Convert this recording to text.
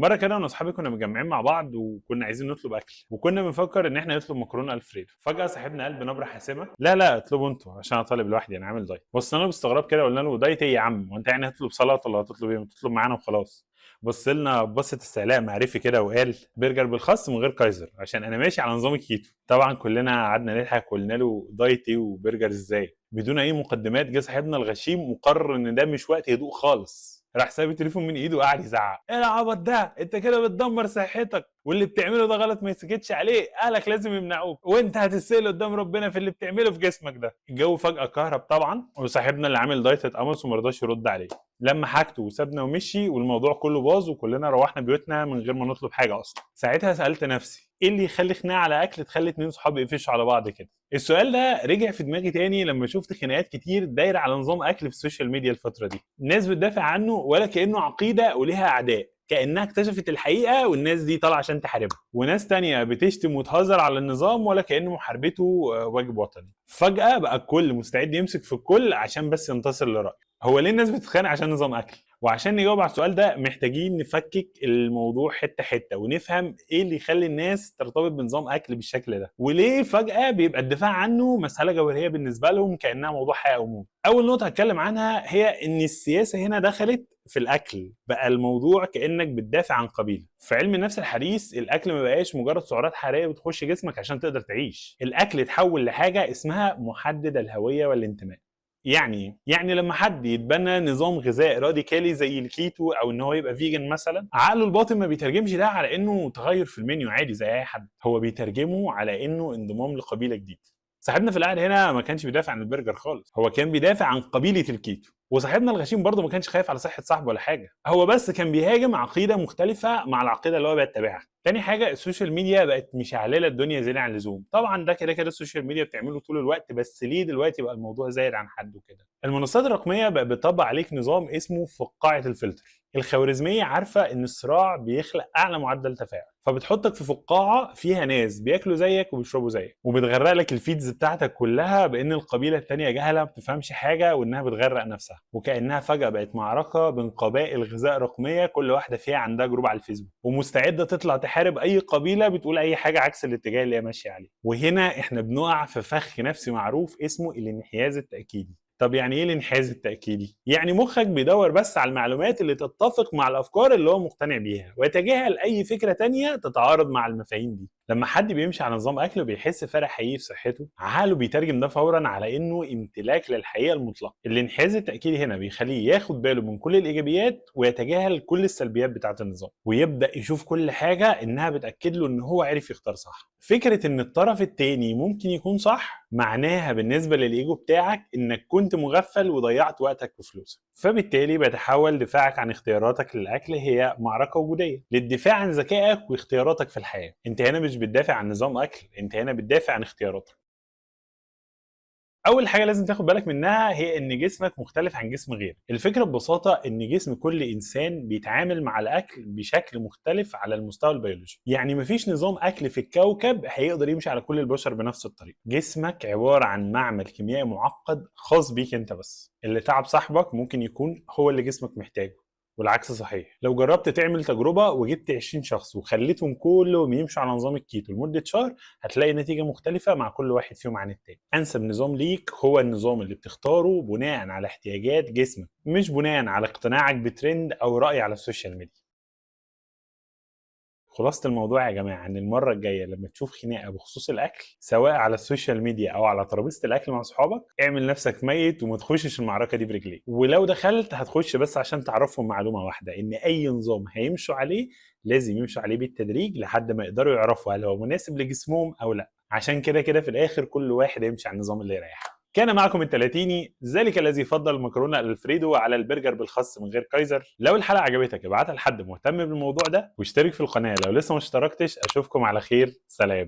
مرة كده انا واصحابي كنا متجمعين مع بعض وكنا عايزين نطلب اكل، وكنا بنفكر ان احنا نطلب مكرونه الفريدو. فجاة صاحبنا قال بنبره حاسمة: لا لا، اطلبوا انتوا عشان انا طالب لوحدي، انا عامل diet. بصينا له باستغراب كده وقلنا له: diet ايه يا عم؟ وانت يعني هتطلب سلطة ولا هتطلب ايه؟ ما تطلب معانا وخلاص. بص لنا بصة استعلاء معرفي كده وقال: برجر بالخس من غير كايزر عشان انا ماشي على نظام الكيتو. طبعا كلنا قعدنا نضحك وقلنا له: diet ايه وبرجر ازاي؟ بدون اي مقدمات جه صاحبنا الغشيم وقرر ان ده مش وقت هدوء خالص، راح ساب التليفون من ايده وقعد يزعق: ايه العبط ده؟ انت كده بتدمر صحتك، واللي بتعمله ده غلط ما يسكتش عليه، اهلك لازم يمنعوك، وانت هتتسال قدام ربنا في اللي بتعمله في جسمك ده. الجو فجاة كهرب طبعا، وصاحبنا اللي عامل diet اتقمص وما رضاش يرد عليه، لم حاجته وسابنا ومشي، والموضوع كله باظ وكلنا روحنا بيوتنا من غير ما نطلب حاجة اصلا. ساعتها سالت نفسي: ايه اللي يخلي خناقه على اكل تخلي اتنين صحاب يقفشوا على بعض كده؟ السؤال ده رجع في دماغي تاني لما شفت خناقات كتير دايرة على نظام اكل في ال social media الفترة دي. الناس بتدافع عنه ولا كانه عقيدة وليها اعداء، كانها اكتشفت الحقيقة والناس دي طالعه عشان تحاربها، وناس تانية بتشتم وتهزر على النظام ولا كأنه محاربته واجب وطني. فجأة بقى الكل مستعد يمسك في الكل عشان بس ينتصر لرأيه. هو ليه الناس بتتخانق عشان نظام اكل؟ وعشان نجاوب على السؤال ده محتاجين نفكك الموضوع حتة حتة ونفهم ايه اللي يخلي الناس ترتبط بنظام اكل بالشكل ده، وليه فجاة بيبقى الدفاع عنه مسالة جوهرية بالنسبة لهم كانها موضوع حياة او موت. اول نقطة هتكلم عنها هي ان السياسة هنا دخلت في الاكل، بقى الموضوع كانك بتدافع عن قبيلة. في علم النفس الحديث الاكل ما بقاش مجرد سعرات حرارية بتخش جسمك عشان تقدر تعيش، الاكل اتحول لحاجة اسمها محدد الهوية والانتماء. يعني لما حد يتبنى نظام غذائي راديكالي زي الكيتو او ان هو يبقى vegan مثلا، عقله الباطن ما بيترجمش ده على انه تغير في المنيو عادي زي اي حد، هو بيترجمه على انه انضمام لقبيله جديدة. صاحبنا في القعدة هنا ما كانش بيدافع عن البرجر خالص، هو كان بيدافع عن قبيلة الكيتو. وصاحبنا الغشيم برضه ما كانش خايف على صحة صاحبه ولا حاجة، هو بس كان بيهاجم عقيدة مختلفة مع العقيدة اللي هو بيتبعها. تاني حاجة، ال social media بقت مشعلله الدنيا زيادة عن اللزوم. طبعا ده كده كده ال social media بتعمله طول الوقت، بس ليه دلوقتي بقى الموضوع زايد عن حده كده؟ المنصات الرقمية بقت بتطبق عليك نظام اسمه فقاعة الفلتر. الخوارزمية عارفه ان الصراع بيخلق اعلى معدل تفاعل، فبتحطك في فقاعة فيها ناس بياكلوا زيك وبيشربوا زيك، وبتغرق لك ال feeds بتاعتك كلها بان القبيلة التانية جهله ما بتفهمش حاجة وانها بتغرق نفسها، وكانها فجاة بقت معركة بين قبائل غذاء رقمية كل واحدة فيها عندها group على الفيسبوك ومستعده تطلع تحارب اي قبيلة بتقول اي حاجة عكس الاتجاه اللي هي ماشية عليه. وهنا احنا بنقع في فخ نفسي معروف اسمه الانحياز التاكيدي. طب يعني ايه الانحياز التأكيدي؟ يعني مخك بيدور بس على المعلومات اللي تتفق مع الأفكار اللي هو مقتنع بيها ويتجاهل أي فكرة تانية تتعارض مع المفاهيم دي. لما حد بيمشي على نظام أكل وبيحس فرق حقيقي في صحته، عقله بيترجم ده فورا على إنه امتلاك للحقيقة المطلقة. الانحياز التأكيدي هنا بيخليه ياخد باله من كل الإيجابيات ويتجاهل كل السلبيات بتاعة النظام، ويبدأ يشوف كل حاجة إنها بتأكد له إن هو عرف يختار صح. فكرة إن الطرف التاني ممكن يكون صح معناها بالنسبة للإيجو بتاعك إنك كنت مغفل وضيعت وقتك وفلوسك، فبالتالي بيتحول دفاعك عن اختياراتك للأكل هي معركة وجودية للدفاع عن ذكائك واختياراتك في الحياة. انت هنا مش بتدافع عن نظام أكل، انت هنا بتدافع عن اختياراتك. اول حاجة لازم تاخد بالك منها هي ان جسمك مختلف عن جسم غيرك. الفكرة ببساطة ان جسم كل انسان بيتعامل مع الاكل بشكل مختلف على المستوى البيولوجي، يعني مفيش نظام اكل في الكوكب هيقدر يمشي على كل البشر بنفس الطريقة. جسمك عبارة عن معمل كيميائي معقد خاص بيك انت بس. اللي تعب صاحبك ممكن يكون هو اللي جسمك محتاجه، والعكس صحيح. لو جربت تعمل تجربة وجبت 20 شخص وخليتهم كلهم يمشوا على نظام الكيتو لمدة شهر، هتلاقي نتيجة مختلفة مع كل واحد فيهم عن التاني. أنسب نظام ليك هو النظام اللي بتختاره بناء على احتياجات جسمك، مش بناء على اقتناعك بترند أو رأي على ال social media. خلاصة الموضوع يا جماعة إن المرة الجاية لما تشوف خناقة بخصوص الأكل سواء على ال social media أو على ترابيزة الأكل مع صحابك، اعمل نفسك ميت وما تخشش المعركة دي برجليك، ولو دخلت هتخش بس عشان تعرفهم معلومة واحدة، إن أي نظام هيمشوا عليه لازم يمشوا عليه بالتدريج لحد ما يقدروا يعرفوا هل هو مناسب لجسمهم أو لا، عشان كده كده في الآخر كل واحد هيمشي على النظام اللي يريحه. كان معكم التلاتيني، ذلك الذي فضل المكرونه الفريدو على البرجر بالخس من غير كايزر. لو الحلقة عجبتك ابعتها لحد مهتم بالموضوع ده، واشترك في القناة لو لسه ما اشتركتش. اشوفكم على خير، سلام.